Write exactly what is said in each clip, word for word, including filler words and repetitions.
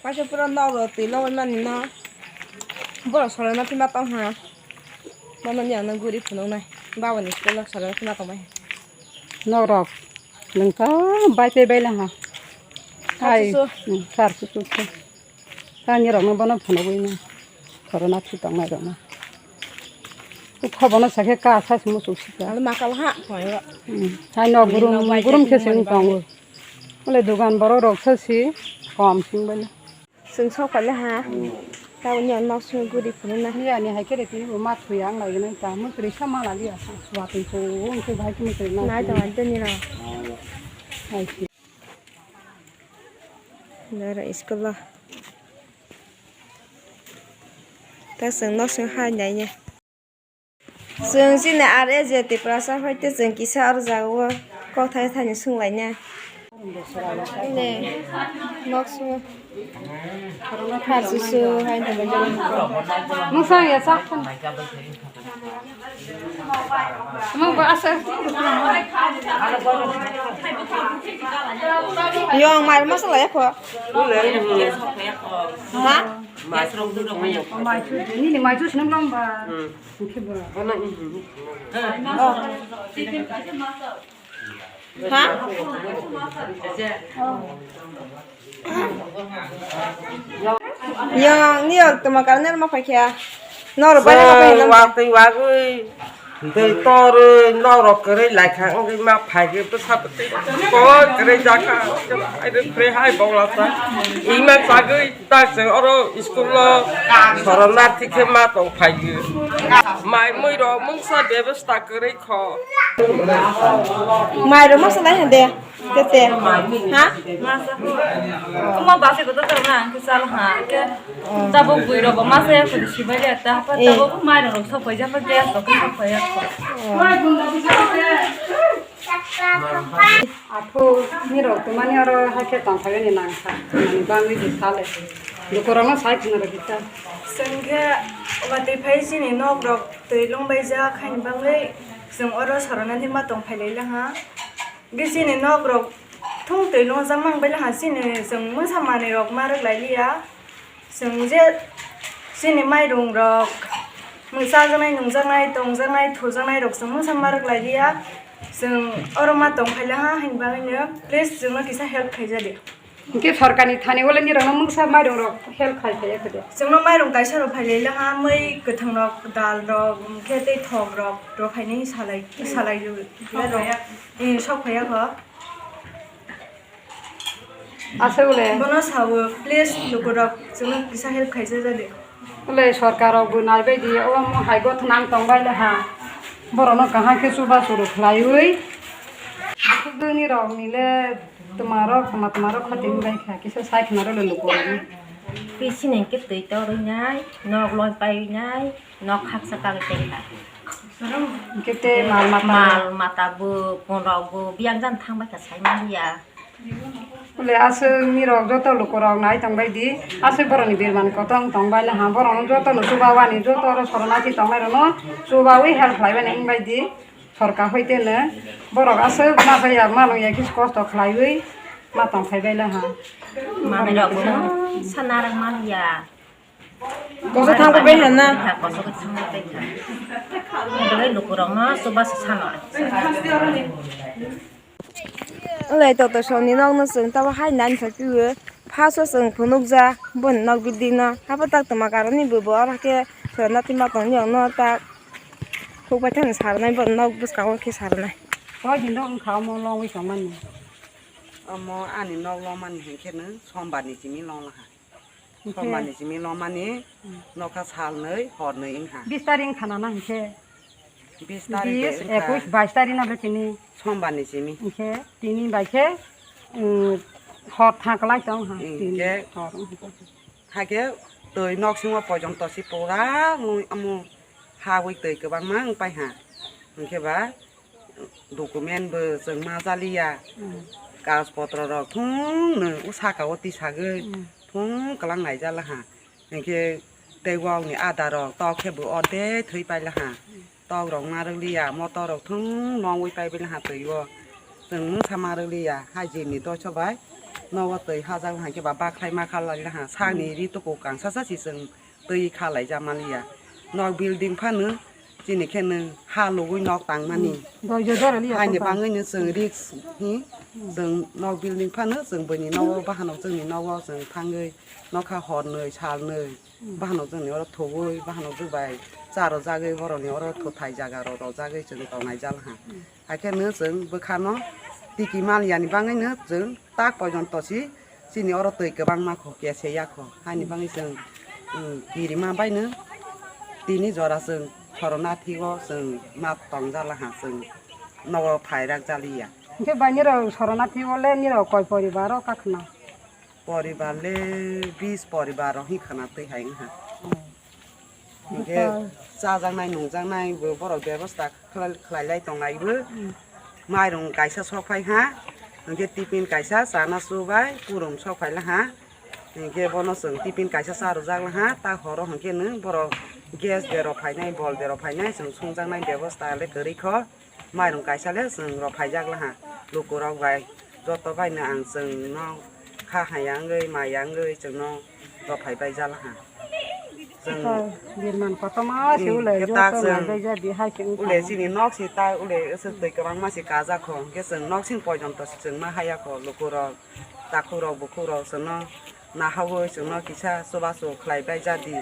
Kaisa pura nogo twi logwi mani no. Borok solo no thima tong ha. Bono ni ano guri phunuk nai. Babo ni school o solo no thima tong bai. Norok nung ta bai tei bai lang ha. Sar Ai, susu. Hmm, sar susu. Tani rok no bono phunuk bai no. Corona thi tong nai rok no. Kha bono sakhe ka sa si muchuk sika. Ano makal ha. Hmm. Hai no gurum gurum khe sing tongo. Ole dogan borok rok sa si kom sing bai no. Chwng sok pale ha. Taboni ang nok simi guri phunuk na. Ni ani hai khe tini bo ma thwi ang lai nai ta. Mui kwrwi sa ma lali ya. Watwi ko wng khe bahai khe mui kwrwi na. Nai tong ani tini no. Hai khe. Dara school o. Ta chwng nok simi hai nai ya. Chwng chini R A J Tiprasa phai tei chwng kisa oro jagao kokthai thani swnglaina. Nini nok swngo. Kha susu hai. Mungsa ya sak. Mung ba asa. Yong mai masala ya kho. Ha? Nini mai chu sinam lamba. Bono, hmm. Oh. Ha? Yang ni yang tuma karne ma paikha. Nor bai ma pai nam. Watwi wagwi. Tei torwi norok kwrwi laikha wngwi ma phaikhe bwsa bwtwi koi kwrwi jakha. Aire kwrwi hai bongla sa. Ima chagwi. Tak chwng oro school o soromnarthi khe ma tong phaio. Mai mui rok mungsa bebasta kwrwi kho. Mai rok masa lai hande. Tete. Ha? Masa. Kuma basi ko to na ke sal ha ke. Tabo bui rok masa ya ko sibai ya ta pa tabo mai rok sok pai ja pa gas rok sok pai ya ko. Aphuru nirok twmani oro hai khe tongthai ani nangkha, ani bangwi di sale. Lukurokno sai khna rwdi ta. Chwng khe watwi phai chini nok rok twi lungbaijak haini bagwi chwng oro sorona di ma tongphai lai laha. Hwnkhe chini nok rok thung twi lungjakma wngbai laha chini chwng mungsa manwi rok ma rwk lai liya. Chwng je chini mairung rok, mung chajaknai, nungjaknai, tongjaknai, thujaknai rok chwng mungsa ma rwk lai liya. Chwng oro ma tong phai laha, haini bagwino please chwngno kisa help khaija di. Hwnkhe sorkarni thani wale nirokno mungsa mairung rok help khai phai ya khade? Chwngno mairung kaisa rok phai lai laha, mui kwthang rok, dal rok, hwnkhe tei thok rok rw phainai salai, salai rw, rw, eh, sok phai ya kho. Aswk le. Bono sawo, please, lukurok, chwngno kisa help khaisa jadi. Le sorkar rok bo naibai di, o mo hai gotho nang tong bai le ha. Borok no kaham khe chuba churu khlaiwi. Aswk dini rok ni le twma rok, twma twma rok khati wng bai kha, kisa sai khna rw le lukurok ni. Twi sini hwnkhe twi torwi nai, nok loi pai nai, nok khaksa kagwi tei kha. Hwnkhe tei mal mata. Mal mata bo, pon rok bo, biyang jani thang bai kha sai man ya. Bole aswk nirok joto lukurok nai tongbai di, aswk borokni birman kotor wng tongbai le ha, borokno jotono chuba wani, joto oro soronati tongnai rokno chubawi help khlai bani wngbai di, sorkar hoite no borok aswk ma pai ya, mano ya kis kosto khlaiwi ma tong phai bai le ha. Manwi rok bo sana rang man ya. Koso thang pai hana. Koso thang pai kha. Dole lukurok no chuba sa sano. Lai toto soni nok no chwng tabo hai nani sa piyo. Phaso chwng phunukja bon nok building no. Habo tak toma karoni bo bo oro khe chwla natima tongni no tak. Khuk bai thani sarnai bon nok bwskango khe sarnai. Hoi din dok wngkha omo longwi tongmani. Omo ani nok longmani hinkhe no sombar ni simi long laha. Hinkhe somani simi lomani nokha salnwi hornwi wngkha. Bis tarik wngkha na na hinkhe? Bis tarik de bis, wngkha. Ekush, bais tarik na ble tini? Sombarni simi. Hinkhe tini bai khe, um, hor tha kwlai tong ha, tini hinkhe hor wngkha. Hakhe twi nok singo pojonto si pura wngwi omo hawi twi kwbangma wngpai ha. Hinkhe ba document bo chwng ma jaliya. Hmm. Kagoj potro rok thung nw o saka o tisagwi thung kwlang naijala ha. Hinkhe tei wak ni ada rok tok khe bo ordek thwi paila ha. Tok rok ma rwk liya, motor rok thung nongwi pai bini ha twi o. Chwng mungsa ma rwk liya, hajir ni doso bai Nogo twi hajak hai khe ba bakhrai ma kha lai ha. Sakni ri tuku kangsa sa si chwng twi kha lai ja man ya. Nok building phano chini khe nwng ha lugui nok tang mani. Haini bangwi no chwng risk hi. Chwng nok building phano chwng bwini nogo bahano chwngni nogo chwng thangwi nokha hor nwi sal nwi. Bahano chwngni oro thogwi, bahano jwbai cha rwjagwi, borokni oro thuthai jaga rok rwjagwi chwng tongnai jal ha. Hakhe no chwng bwkhano tiki man yani bangwi no chwng tak pojonto si chini oro twi kwbangma kho, kese ya kho. Haini bangwi chwng, um, kirima bai no tini jora chwng Shoronathi o chwng ma tongjala ha, chwng nogo phairak jaliya. Hwnkhe bai nirok Shoronathi o le nirok koi poribar o kakhna? Poribar le bis poribar rok hi khana twi hai wngha. Hwnkhe chajaknai nungjaknai bo borok bebosta khlai, khlai lai tong lai bo. Mairung kaisa sok phai ha. Hwnkhe tiffin kaisa chana chubai purum sok phai la ha. Hwnkhe bono chwng tiffin kaisa cha rwjak la ha. Ta horo hwnkhe nwng borok gas de rok phainai, bol de rok phainai, chwng songjaknai bebosta le kwrwi kho. Mairung kaisa le chwng rok phaijak laha, lukurok bai joto bai no ang chwng no kha haya wngwi maya wngwi chwng no rok phai bai ja laha. Chwng birman kotorma se ulai joto nai bai ja di hai se wngkha. Ule chini nok si ta ule aswk twi kwbangma se kajak kho, hwnkhe chwng nok sing pojonto se chwng ma haya kho, lukurok, takhukrok, bukhukrok chwng no nahawi chwng no kisa chubachu khlai bai ja di.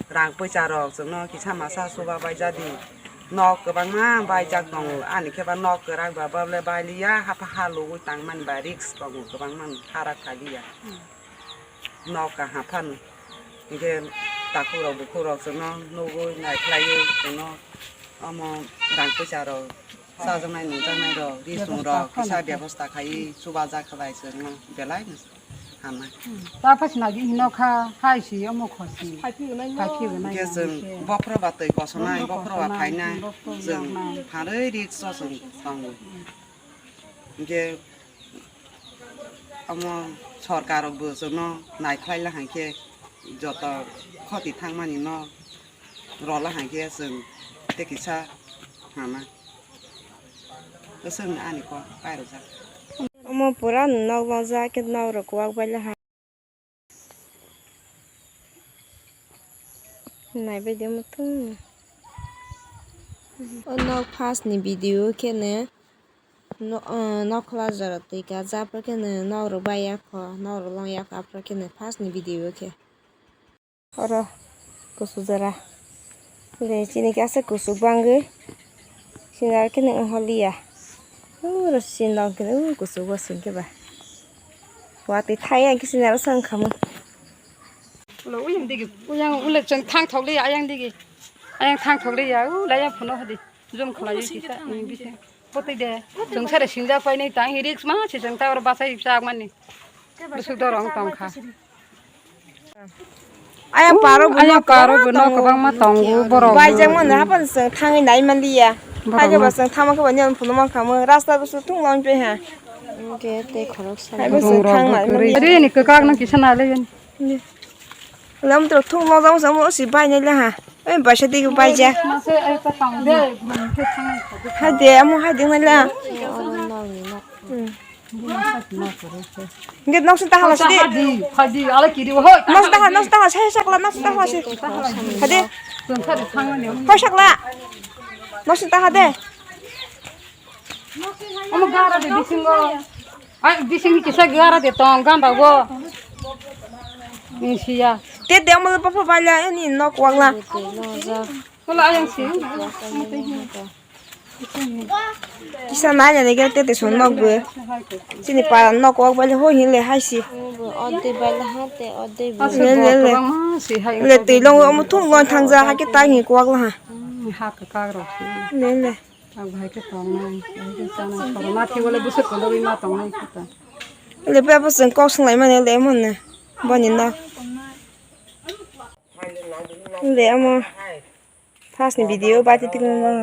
Rang poisa rok chwngno kisa masa suba bai jadi. Nok kwbangma baijak tongo. Ani khe ba nok kwrak ba bole bai liya, hapha ha lugui tangmani ba risk tongo, kwbangma pharak kha liya. Nok kaham phano. Hingke takhuk rok bukhuk rok chwngno nugui naikhlaiwi chwngno omo rang poisa rok. Chajaknai nungjaknai rok, risung rok, kisa bebosta khaiwi chubajak khlai chwngno belai no hamnai. Ta phasna di hino kha, hai si omo khosi. Phai phi gwnai no. Phai phi gwnai no. Hingke chwng bophro ba twi kosonai, bophro ba phainai, chwng pharwi risk o chwng tongo. Hingke omo sorkar rok bo chwngno naikhlai la hai khe joto khoti thangmani no. Rola hai khe chwng tei kisa hama. Bwswkni ani kok kairwkjak. Omo pura nok nokjak khe nok rok kwak bai le ha. Naibai de muthung. O nok first ni video khe ne no, ah, nokla jora twi ka, japra khe ne nok rok bai ya kho, nok rok long ya kho, apra khe ne first ni video khe. Oro kusu jora. Le chini khe aswk kusu bangwi. Chini aro khe nang holiya. Uro chini nang khe nang kusu bo sing khe ba. Watwi thai ang khe chini aro swng khamu. Ulo uyang digi, uyang ule chwng thang thok liya ayang digi. Ayang thang thok liya, ule ayang phuno hadi. Jom khlai kisa, ini bising. Poti de. Chwng sare singjak pai nai tang, risk ma se chwng ta oro bachai jak mani. Bwswk dorong tong kha. Ayang paro bo ayang nok paro bo nok kwbangma tongo borok. Bai jang mano hapan chwng thangwi nai man liya. Hai khe ba chwng thangma khe ba nini phunukma khamu rasta bwswk thung long pe ha. Hingke tei khoroksa hai bo chwng thang nai man liya. Rini kwkak no kisa nai le. Lam to thung long jang jang si bai nai le ha. Oi baisa digi bai ja. Hai de amo hai de nai le. Hingke nok sing ta hala sidi. Phadi, phadi, ala kiri, hoi. Nok sing ta hala, nok sing ta hala, sai sakla, nok sing ta hala si. Hade. Hoi sakla. Nok sing ta hade. Omo gara de bisingo. Ai, bisingo kisa gara de tong, ganda go. Insiya. Te de omo bapha baila, ani nok wangla. Wala ayang si. Kisa nai nai khe tete song nok bo. Chini para nok kok bai le ho hin le hai si. Ode bai le ha te ode bai. Le le le. Le twi long omo thung long thang ja ha khe tai hin kok la ha. Ha ka ka ro. Le le. Ang bai khe tong nai, bai khe ta nai. Corona thi wale busuk ko lo ma tong nai kita. Le pa pa seng kok sung lai ma ne le mo ne. Boni nok. Le amo. First ni video bai twi twi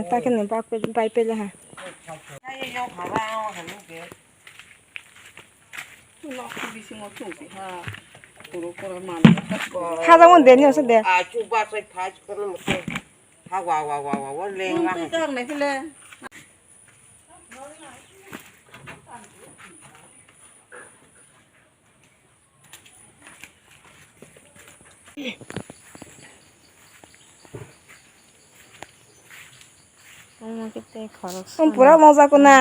ta khe nang bai pele ha. Hajak mon de ni asa de. Omo khe tei khoroksa. Om pura mojako na.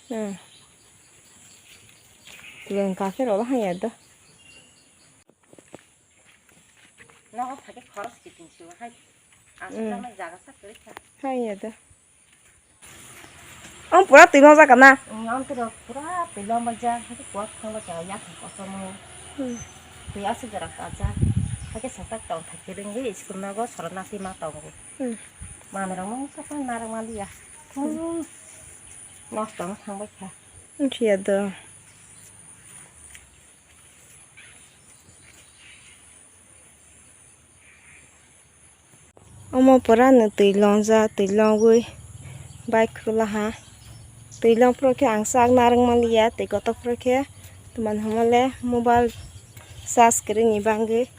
Hmm. Lengka khe rwla hanya do. Nogo phai khe khoroksa kiting siwa hai. Aswk Hmm. Jaga sak kwrwi kha. Hanya do. Om pura twi mojak na. Ang tiro pura twi lomba ja, hadi kuat thangba ja, yak kosom mo. Hmm. Twi aswk jora kaja. Hake satak tong thaki ringwi school nogo sorona si ma tongo. Hmm. Manrang mo sapa narang maliya. Hmm. Nosto mo thangba kha. Wngkhiya do. Omo pura no twi longja, twi longwi bai khulaha. Twi long phuru khe ang chak narwk manliya, twi kotor phuru khe twmani hwnmale mobile charge kwrwini bangwi.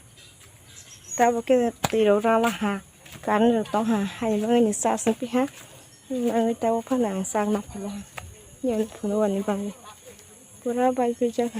Tabuk khe twi rok ralaha, current rok tongha, haini bagwini charge wngpiha, wngwi tabuk phano ang chak naphalaha, yani phunukani bagwi pura bai pijak.